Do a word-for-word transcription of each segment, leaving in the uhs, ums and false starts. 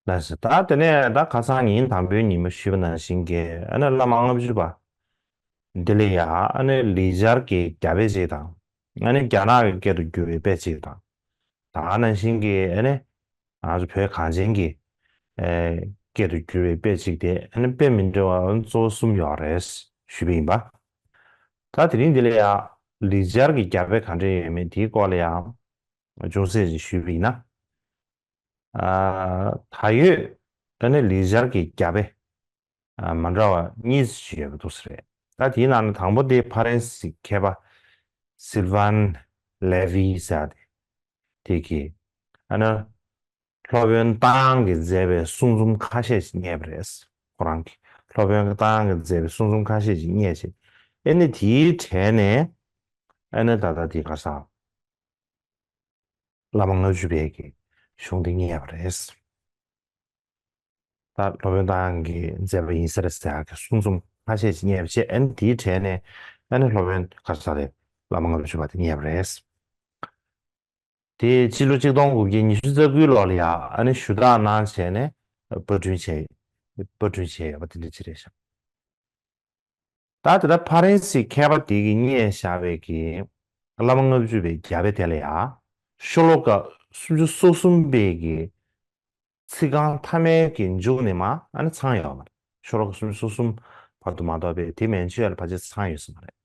ལགས་སོ། ད་དེ་ནས་ད་ཁ་སང་ཉིན་དང་པོའི་ཉིན་མོ་ཞུས་པ་ནང་བཞིན་གྱི་ཨ་ནི་བླ་མ་ལྔ་བཅུ་པ་འདི་ལ་ཡ་ཨ་ནི་ལིག་ཆར་གྱི་རྒྱ་དཔེ་ཅིག་དང་། ཨ་ནི་རྒྱ་ནག་གི་སྐད་དུ་བསྒྱུར་བའི་དཔེ་ཅིག་དང་། ད་ག་ནང་བཞིན་གྱི་ཨ་ནི་ང་ཚོ་བོད་གངས་ཅན་གྱི་ཨེ་སྐད་དུ་བསྒྱུར་བའི་དཔེ་ཅིག་དེ་ཨ་ནི་དཔེ་མི་འདྲ་བ་གཙོ་བོ་གསུམ་ཡོད་རེད་ཞུས་པ་ཡིན་པ། ད་དེ་རིང་འདི་ལ་ཡ་ལིག་ཆར་གྱི་རྒྱ་དཔེ་ག་འདྲ་ཡོད་མེད་དེའི་སྐོར་ལ་ཡང་ཅུང་ཟད་ཅིག་ཞུས་པ་ཡིན་ན། ཨ། ད་ཡོད་ཨ་ནི་ལིག་ཆར་གྱི་རྒྱ་དཔེ་ཨ་མ་འདྲ་བ་གཉིས་ཅིག་ཡོད་པ་འདུག་ས་རེད། ད་དེའི་ནང་ནས་དང་པོ་དེ་ཕ་རན་སི་མཁས་པ་སིལ་ཝན་ལེ་ཝི་ཟེར་ཡ་དེ་དེ་གིས་ཨ་ནི་སློབ་དཔོན་རྟ་དབྱངས་ཀྱིས་མཛད་པའི་གསུང་རྩོམ་ཁ་ཤས་ཤིག་རྙེད་པ་རེད། ཁོ་རང་གིས་སློབ་དཔོན་རྟ་དབྱངས་ཀྱིས་མཛད་པའི་གསུང་རྩོམ་ཁ་ཤས་ཤིག་རྙེད་བྱས། ཨ་ནི་དེའི་གྲས་ནས་ཨ་ནི་ད་ལྟ་དེ་ག་ས་བླ་མ་ལྔ་བཅུ་པའི་གི་གཞུང་དེ་རྙེད་པ་རེད། ད་སློབ་དཔོན་རྟ་དབྱངས་ཀྱིས་མཛད་པ་ཡིན་ས་རེད་ཟེར་ཡག་གི་གསུང་རྩོམ་ཁ་ཤས་ཤིག་རྙེད་པ་བྱས། ཨ་ནི་དེའི་གྲས་ནས་ཨ་ནི་སློབ་དཔོན་ག་ས་རེད། བླ་མ་ལྔ་བཅུ་པ་དེ་རྙེད་པ་རེད། དེ་སྤྱི་ལོ་གཅིག་སྟོང་དགུ་བརྒྱ་ཉི་ཤུ་རྩ་དགུའི་ལོ་ལ་ཡ་ཨ་ནི་ཞུ་དག་གནང་བྱས་ནས་པར་སྐྲུན་བྱས། པར་སྐྲུན་བྱས་ཡོད་པ་དེ་འདྲ་ཅིག་རེད་ཤག་ད་དེ་ལྟར་ཕ་རན་སིའི་མཁས་པ་དེ་གིས་རྙེད་བཞག་པའི་གི་བླ་མ་ལྔ་བཅུ་པའི་རྒྱ་དཔེ་དེ་ལ་ཡ་ཤོ་ལོ་ཀ་སུམ་ཅུ་སོ་གསུམ་པའི་གི་ཚིག་རྐང་མཐའ་མའི་གི་མཇུག་ནས་མར་ཨ་ནི་ཚང་ཡོད་མ་རེད། ཤོ་ལོ་ཀ་སུམ་ཅུ་སོ་གསུམ་བར་དུ་མ་གཏོགས་པའི་དེ་མན་ཆད་ལ་ཕལ་ཆེར་ཚང་ཡོད་ས་མ་རེད།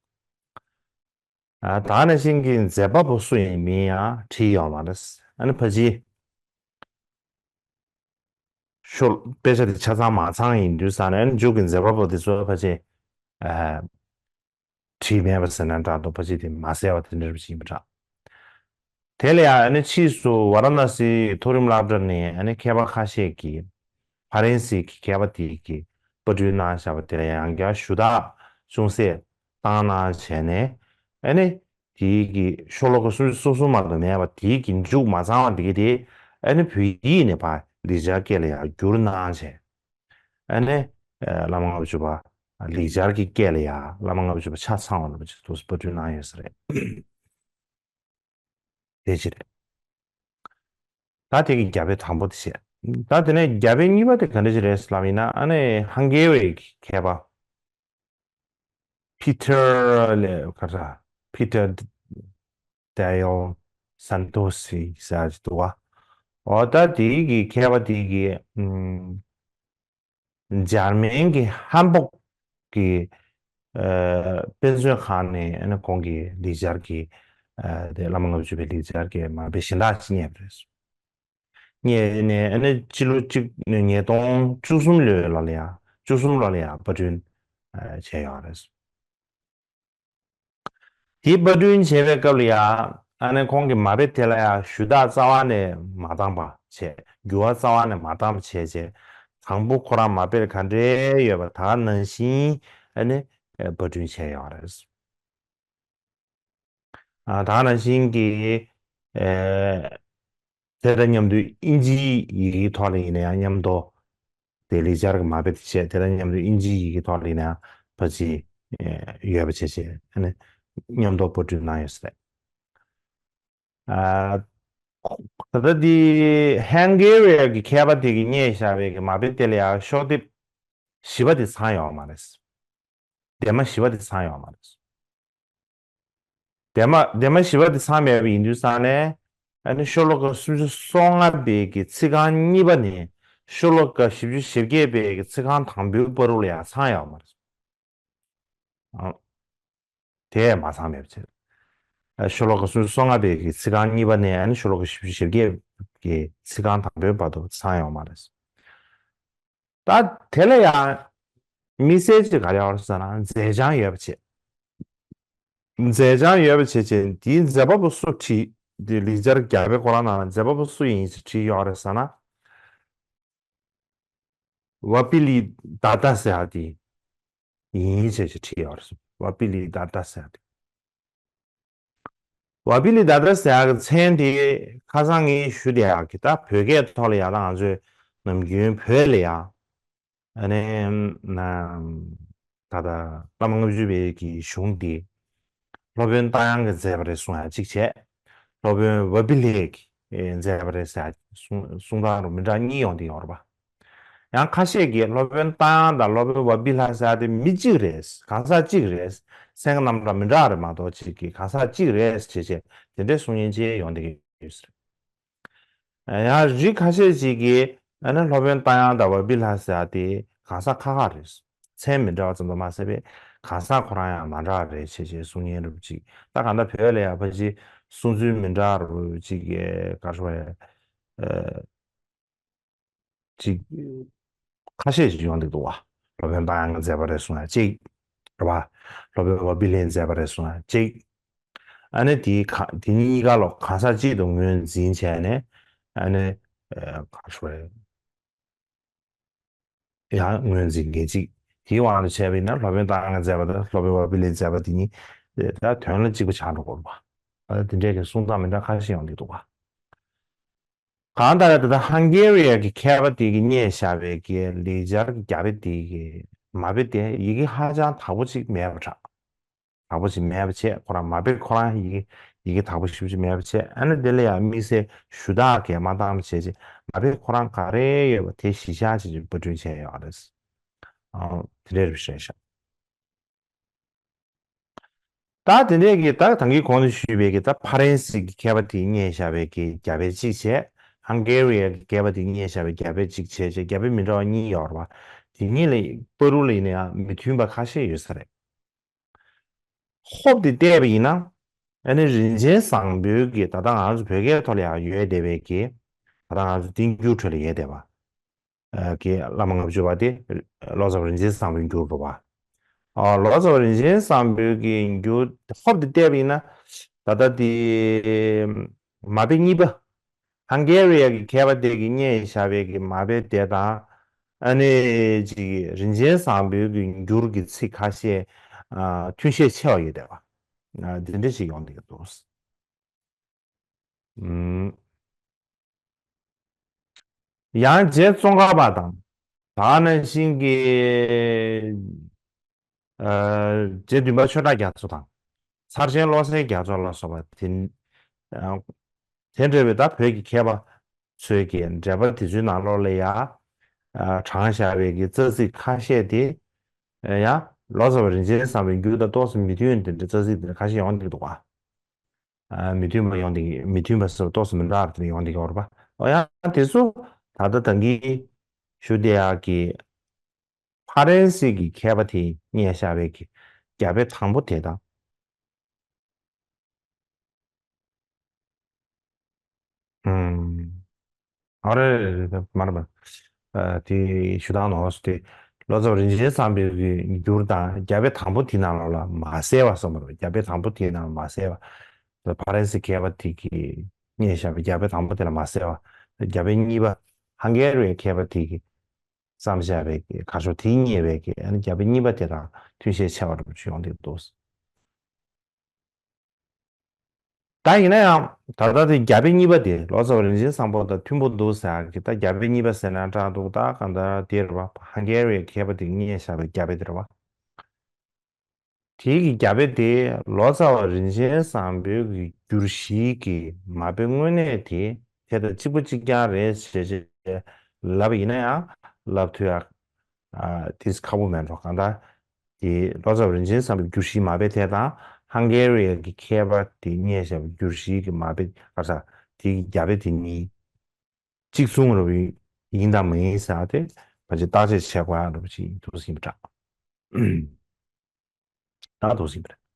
ཨ། ད་ག་ནང་བཞིན་གྱི་མཛད་པ་པོ་སུ་ཡིན་མིན་ཡང་བྲིས་ཡོད་མ་རེད། ཨ་ནི་ཕལ་ཆེར་ཤོ་དཔེ་ཆ་དེ་ཆ་ཚང་མ་ཚང་ཡིན་དུས་ཙང་ནས་ཨ་ནི་མཇུག་གི་མཛད་པ་པོ་དེ་ཚོ་ཕལ་ཆེར་ཨ་བྲིས་མེད་པ་ཟེར་ན་འདྲ་འདུག་ཕལ་ཆེར་དེ་མ་གསལ་བ་དེ་འདྲ་ཞིག་ཡིན་པ་འདྲ། དེ་ལ་ཡང་ཨ་ནི་ཕྱིས་སུ་ཝཱ་ར་ཎ་སིའི་མཐོ་རིམ་སློབ་གྲྭ་ནས་ཨ་ནི་མཁས་པ་ཁ་ཤས་ཀྱིས་ཕ་རན་སིའི་མཁས་པ་དེ་གིས་པར་སྐྲུན་གནང་བཞག་པ་དེ་ལ་ཡང་བསྐྱར་ཞུ་དག་ཅུང་ཟད་བཏང་གནང་བྱས་ནས། ཨ་ནི་དེའི་གི་ཤོ་ལོ་ཀ་སུམ་ཅུ་སོ་གསུམ་མ་གཏོགས་མེད་པ་དེའི་གི་མཇུག་མ་ཚང་བ་དེ་གི་དེ་ཨ་ནི་བོད་ཡིག་ནས་ཕར་ལིག་ཆར་སྐད་ལ་ཡང་བསྒྱུར་གནང་བྱས། ཨ་ནི་ཨ་བླ་མ་ལྔ་བཅུ་པ་ལིག་ཆར་གྱི་སྐད་ལ་ཡང་བླ་མ་ལྔ་བཅུ་པ་ཆ་ཚང་བ་ལ་ཅིག་ཏུ་པར་སྐྲུན་གནང་ཡོད་ས་རེད། དེ་ཅི་རེད། ད་དེ་གི་རྒྱ་དཔེ་དང་པོ་དེ་བཤད། ད་དེ་ནས་རྒྱ་དཔེ་གཉིས་པ་དེ་ག་འདྲ་ཞིག་རེད་ལབ་ཡིན་ན། ཨ་ནི་ཧང་གེ་རི་གི་མཁས་པ་པི་ཏར་ལེ་ག་ར་པི་ཏར་དེ་ཡོ་སན་ཏོ་སི་ཟེར་གྱི་འདུག་བ། འོ་ད་དེ་གི་མཁས་པ་དེ་གི་ཨམ། འཇར་མན་གྱི་ཧམ་བོག་གི་ཨ་དཔེ་མཛོད་ཁང་ནས་ཨ་ནི་ཁོང་གི་ལིག་ཆར་གྱི་ཨ་དེ་བླ་མ་ལྔ་བཅུ་པའི་ལིག་ཆར་གྱི་མ་དཔེ་གཞན་དག་ཅིག་རྙེད་པ་རེད། རྙེད་ནས་ཨ་ནི་སྤྱི་ལོ་གཅིག་ཉིས་སྟོང་བཅུ་གསུམ་ལོའི་ལོ་ལ་ཡང་བཅུ་གསུམ་ལོ་ལ་ཡང་པར་སྐྲུན་ཨ་བྱས་ཡོད་རེད། དེའི་པར་སྐྲུན་བྱས་པའི་སྐབས་ལ་ཡང་ཨ་ནི་ཁོང་གིས་མ་དཔེ་དེ་ལ་ཡང་ཞུ་དག་རྩ་བ་ནས་མ་བཏང་བ་བྱས། འགྱུར་བ་རྩ་བ་ནས་མ་བཏང་བ་བྱས་རྗེས། དང་པོ་ཁོ་རང་མ་དཔེར་ག་འདྲའི་ཡོད་པ་ད་ག་ནང་བཞིན་ཨ་ནི་པར་སྐྲུན་བྱས་ཡོད་རེད། ཨ་ད་ག་ནང་བཞིན་གྱི་ཨེ་དེ་དང་མཉམ་དུ་ཨིན་ཇིའི་ཡི་གེའི་ཐོག་ལ་ཡིན་ན་ཡང་མཉམ་དུ། དེ་ལིག་ཆར་གྱི་མ་དཔེ་དེ་བྱས། དེ་དང་མཉམ་དུ་ཨིན་ཇིའི་ཡི་གེ་ཐོག་ལ་ཡིན་ན་ཡང་ཕལ་ཆེར་ཡོད་པ་བྱས་བྱས་ཨ་ནི་མཉམ་དུ་པར་སྐྲུན་གནང་ཡོད་ས་རེད། ཨ་ད་ལྟ་འདི་ཧན་གྷི་རི་ཡ་གི་མཁས་པ་དེ་གིས་རྙེད་བཞག་པའི་གི་མ་དཔེ་དེ་ལ་ཡང་ཤོག་ལྡེབ་བཞི་པ་དེ་ཚང་ཡོད་མ་རེད། ལྡེབ་མ་བཞི་པ་དེ་ཚང་ཡོད་མ་རེད། ལྡེབ་མ་ལྡེབ་མ་བཞི་པ་དེ་ཚང་མེད་པ་ཡིན་དུས་ཙང་ནས་ཨ་ནི་ཤོ་ལོ་ཀ་སུམ་ཅུ་སོ་ལྔ་པའི་གི་ཚིག་རྐང་གཉིས་པ་ནས་ཤོ་ལོ་ཀ་བཞི་བཅུ་ཞེ་བརྒྱད་པའི་གི་ཚིག་རྐང་དང་པོའི་བར་དུ་ལ་ཡང་ཚང་ཡོད་མ་རེད། ཨ་དེ་མ་ཚང་མེད་པ་བྱས། ཨ་ཤོ་ལོ་ཀ་སུམ་ཅུ་སོ་ལྔ་པའི་གི་ཚིག་རྐང་གཉིས་པ་ནས་ཨ་ནི་ཤོ་ལོ་ཀ་བཞི་བཅུ་ཞེ་བརྒྱད་གི་ཚིག་རྐང་དང་པོའི་བར་དུ་ཚང་ཡོད་མ་རེད། ད་དེ་ལ་ཡང་དམིགས་བསལ་ཅིག་ག་རེ་ཡོད་རེད་ཟེར་ན་མཛད་བྱང་ཡོད་པ་བྱས། མཛད་བྱང་ཡོད་པ་བྱས་བྱས་དེའི་མཛད་པ་པོ་སུ་བྲིས། དེ་ལིག་ཆར་རྒྱ་དཔེ་ཁོ་རང་ནང་ལ་མཛད་པ་པོ་སུ་ཡིན་ཞེས་བྲིས་ཡོད་རེད་ཟེར་ན། ཝ་པི་ལི་དཱ་ཏཱ་ཟེར་ཡག་དེ་ཡིན་ཞེས་བྲིས་ཡོད་རེད། ཝ་པི་ལི་དཱ་ཏཱ་ཟེར་ཡག་དེ། ཝ་པི་ལི་དཱ་ཏཱ་ཟེར་ཡག་གི་མཚན་དེ་ཁ་སང་ངས་ཞུ་བསྡད་ཡག་གི་ད་བོད་སྐད་ཐོག་ལ་ཡང་ད་ང་ཚོས་ནམ་རྒྱུན་བོད་ལ་ཡང་ཨ་ནི་ན་ད་ལྟ་བླ་མ་ལྔ་བཅུ་པའི་གི་གཞུང་འདི་སློབ་དཔོན་རྟ་དབྱངས་ཀྱིས་མཛད་པ་རེད་གསུང་ཡག་གཅིག་བྱས། སློབ་དཔོན་ཝ་པི་ལི་ཡ་གིས་མཛད་པ་རེད་ཟེར་ཡག་གསུང་གསུང་སྟངས་རུ་མི་འདྲ་གཉིས་ཡོང་གི་ཡོད་རེད་པ། ཡང་ཁ་ཤས་ཀྱིས་སློབ་དཔོན་ཏཱ་དབྱངས་དང་སློབ་དཔོན་བ་པི་ལྷ་ཟེར་ཡ་དེ་མི་གཅིག་རེད། གང་ཟག་གཅིག་རེད། མཚན་རྣམ་གྲངས་མི་འདྲ་རེད་མ་གཏོགས་གཅིག་གི་གང་ཟག་གཅིག་རེད་ཅེས་བྱས་དེ་འདྲའི་གསུང་མཁན་ཅིག་ཡོང་བསྡད་ཀྱི་ཡོད་ཟེར། ཡང་རིགས་ཁ་ཤས་ཅིག་གིས་ཨ་ནི་སློབ་དཔོན་ཏཱ་དབྱངས་དང་བ་པི་ལྷ་ཟེར་ཡ་དེ་གང་ཟག་ཁག་ཁག་རེད། མཚན་མི་འདྲ་བ་ཙམ་དུ་མ་ཟད་པའི་གང་ཟག་ཁོ་རང་ཡང་མ་འདྲ་བ་རེད་ཅེས་བྱས་གསུང་མཁན་རབ་ཅིག་ད་གང་ལྟར་བོད་ལ་ཡང་ཕལ་ཆེར་གསུང་ཚུལ་མི་འདྲ་རུ་ཅིག་ག་རེ་ཞུ་དགོས་རེད། ཅིག་ཁ་ཤས་ཤིག་ཡོང་གི་འདུག་བ། སློབ་དཔོན་ཏཱ་དབྱངས་མཛད་པ་རེད་གསུང་ཡ་གཅིག་རེད་བ། སློབ་དཔོན་བ་པི་ལྷས་མཛད་པ་རེད་གསུང་ཡ་གཅིག་ཨ་ནི་དེའི་ག་དེ་གཉིས་ཀ་ལོ་གང་ཟག་གཅིག་ཏུ་ངོས་འཛིན་བྱས་ནས་ཨ་ནི་ཨ་ག་རེ་ཞུ་དགོས་རེད། ཡང་ངོས་འཛིན་མཁན་གཅིག་དེའི་དབང་དུ་བྱས་པ་ཡིན་ན་སློབ་དཔོན་ཏཱ་དབྱངས་མཛད་པ་དང་སློབ་དཔོན་བ་པི་ལྷས་མཛད་པ་དེ་གཉིས་ད་དོན་ལ་གཅིག་པ་ཆགས་འགྲོ་དགོས་རེད་བ། ཨ་དེ་འདྲའི་གི་གསུང་སྟངས་མི་འདྲ་ཁ་ཤས་ཡོང་གི་འདུག་བ། གང་ལྟར་ད་ལྟ་ཧང་གེ་རི་ཡ་གི་མཁས་པ་དེ་གིས་བསྙད་བཞག་པའི་གི་ལེགས་སྦྱར་གྱི་རྒྱ་དཔེ་དེ་གི་མ་དཔེ་དེ་ཡི་གེ་ཧ་ཅང་དག་པོ་ཅིག་མེད་པ་འདྲ། དག་པོ་ཅིག་མེད་པ་བྱས་ཁོ་རང་མ་དཔེ་ཁོ་རང་ཡི་གེ་ཡི་གེ་དག་པོ་ཞེ་པོ་ཅིག་མེད་པ་བྱས་ཨ་ནི་དེ་ལ་ཡང་དམིགས་བསལ་ཞུ་དག་གིས་མ་བཏང་བ་བྱས་ཅིག་མ་དཔེ་ཁོ་རང་ག་རེ་ཡོད་པ་དེ་གཞི་བཞག་བྱས་ཅིག་པར་སྐྲུན་བྱས་ཡོད་རེད། ཨང་དེ་འདྲ་རེད་ཤག་ད་དེ་འདྲའི་གི་ད་ད་གིན་གོང་དུ་ཞུས་པའི་གི་ད་ཕ་རན་སི་གི་མཁས་པ་དེས་བསྙད་བཞག་པའི་གི་རྒྱ་དཔེ་གཅིག་བྱས། ཧང་གེ་རི་ཡ་གི་མཁས་པ་དེས་བསྙད་བཞག་པའི་རྒྱ་དཔེ་གཅིག་བྱས་བྱས་རྒྱ་དཔེ་མི་འདྲ་བ་གཉིས་ཡོད་རེད་བ། དེ་གཉིས་ལ་བར་དུ་ལ་ཡིན་ན་ཡང་མི་མཐུན་པ་ཁ་ཤས་ཡོད་ས་རེད། ཧོབ་སྟེ་བལྟས་པ་ཡིན་ན་ཨ་ནི་རིན་ཆེན་བཟང་པོའི་གི་ད་ལྟ་ང་ཚོ་བོད་སྐད་ཐོག་ལ་ཡང་ཡོད་བསྡད་པའི་གི་ད་ལྟ་ང་ཚོ་བསྟན་འགྱུར་ཁྲོད་ལ་ཡོད་བསྡད་པ། ཨ་གི་བླ་མ་ལྔ་བཅུ་པ་དེ་ལོ་ཙཱ་བ་རིན་ཆེན་བཟང་པོའི་འགྱུར་རེད་བ། ཨ་ལོ་ཙཱ་བ་རིན་ཆེན་བཟང་པོའི་གི་འགྱུར་ཧོབ་སྟེ་བལྟས་པ་ཡིན་ན་ད་ལྟ་དེ་མ་དཔེ་གཉིས་པ། ཧང་གེ་རི་ཡ་གི་མཁས་པ་དེ་གིས་བསྙད་བཞག་པའི་གི་མ་དཔེ་དེ་དང་ཨ་ནི་ཅིག་རིན་ཆེན་བཟང་པོའི་གི་འགྱུར་གྱི་ཚིག་ཁ་ཤས་ཨ་མཐུན་ཤས་ཆེ་བ་ཡོད་བསྡད་པ། ཨ་དེ་འདྲ་ཞིག་ཡོང་བསྡད་ཀྱི་འདུག་ཨུམ། ཡང་རྗེ་ཙོང་ཁ་པ་དང་། ད་ག་ནང་བཞིན་གྱི། ཨ་རྗེ་བདུན་པ་ཆོས་གྲགས་རྒྱ་མཚོ་དང་། ཚར་ཆེན་བློ་གསལ་རྒྱ་མཚོ་ལ་སོགས་པ་དེ། ཨ་དེ་འདྲ་བའི་ད་བོད་ཀྱི་མཁས་པ་ཚོའི་གི་འགྲེལ་པ་དེ་ཚོའི་ནང་ལོགས་ལ་ཡ། ཨ་དྲངས་བཞག་པའི་གི་རྩ་ཚིག་ཁ་ཤས་དེ། ཡང་ལོ་ཙཱ་བ་རིན་ཆེན་བཟང་པོའི་འགྱུར་དང་ཏོག་ཙམ་མི་མཐུན་དེ་འདྲ་རྩ་ཚིག་དེ་འདྲ་ཁ་ཤས་ཡོང་གི་འདུག་ག་ཨ་མི་མཐུན་པ་ཡོང་དེ་མི་མཐུན་པ་སོགས་ཏོག་ཙམ་མི་འདྲ་བ་དེ་ཡོང་དེ་ཡོད་རེད་པ། འོ་ཡང་དེ་ཚོ་ད་ལྟ་ད་གིན་ཞུ་བསྡད་ཡག་གི་ཕ་རན་སི་གི་མཁས་པ་དེས་བསྙད་བཞག་པའི་གི་རྒྱ་དཔེ་དང་པོ་དེ་དང་། ཨུམ། ཨ་རེ་རེ་རེ་མ་རེད་མ་རེད། ཨ་དེ་ཞུ་སྟངས་ནོར་སོང་སྟེ། ལོ་ཙཱ་བ་རིན་ཆེན་བཟང་པོའི་གི་འགྱུར་དང་རྒྱ་དཔེ་དང་པོ་དེའི་ནང་ལོགས་ལ་མ་གསལ་བ་གསུངས་པ་རེད། རྒྱ་དཔེ་དང་པོ་དེའི་ནང་ལ་མ་གསལ་བ། ཕ་རན་སི་མཁས་པ་དེ་གིས་བསྙད་བཞག་པའི་རྒྱ་དཔེ་དང་པོ་དེ་ལ་མ་གསལ་བ། རྒྱ་དཔེ་གཉིས་པ། ཧང་གེ་རི་ཡའི་མཁས་པ་དེ་གིས་བརྩམས་བཞག་པའི་གི་ག་ཤོ་དེ་བསྙད་པའི་གི་ཨ་ནི་རྒྱ་དཔེ་གཉིས་པ་དེ་དང་མཐུན་ཤས་ཆེ་བ་འདྲ་པོ་ཅིག་ཡོང་གི་འདུག་ད་ཡིན་ན་ཡང་ད་ལྟ་དེ་རྒྱ་དཔེ་གཉིས་པ་དེ་ལོ་ཙཱ་བ་རིན་ཆེན་བཟང་པོ་དང་མཐུན་པོ་འདུག་ཟེར་གི་ད་རྒྱ་དཔེ་གཉིས་པ་ཟེར་ན་དྲག་འདུག་ད་གང་ལྟར་དེ་རེད་བ། ཧང་གེ་རི་ཡའི་མཁས་པ་དེ་བསྙད་བཞག་པའི་རྒྱ་དཔེ་དེ་རེད་བ། དེའི་གི་རྒྱ་དཔེ་དེ་ལོ་ཙཱ་བ་རིན་ཆེན་བཟང་པོའི་གི་བསྒྱུར་གཞིའི་གི་མ་དཔེ་དངོས་གནས་དེ་དེ་དང་གཅིག་པ་གཅིག་རྐྱང་རེད་ཞེས་ལབ་པ་ཡིན་ན་ཡང་ལབ་ཐུབ་ཡག་ཨ་དེ་ཁག་པོ་མེད་འགྲོ། གང་ལྟར་དེ་ལོ་ཙཱ་བ་རིན་ཆེན་བཟང་པོའི་བསྒྱུར་གཞིའི་མ་དཔེ་དེ་དང་ཧང་གེ་རི་ཡ་གི་མཁས་པ་དེ་བསྙད་བཞག་པའི་བསྒྱུར་གཞིའི་གི་མ་དཔེ་ག་ས་དེའི་གི་རྒྱ་དཔེ་དེ་གཉིས་གཅིག་མཚུངས་རེད་པ། ཡིན་དང་མ་ཡིན་ཟེར་ཡག་དེ་ཕལ་ཆེར་བརྟག་དཔྱད་བྱེད་དགོས་ཡག་འདྲ་པོ་ཅིག་འདུག་ཟིན་པ་འདྲ། ད་འདུག་ཟིན་པ་རེད།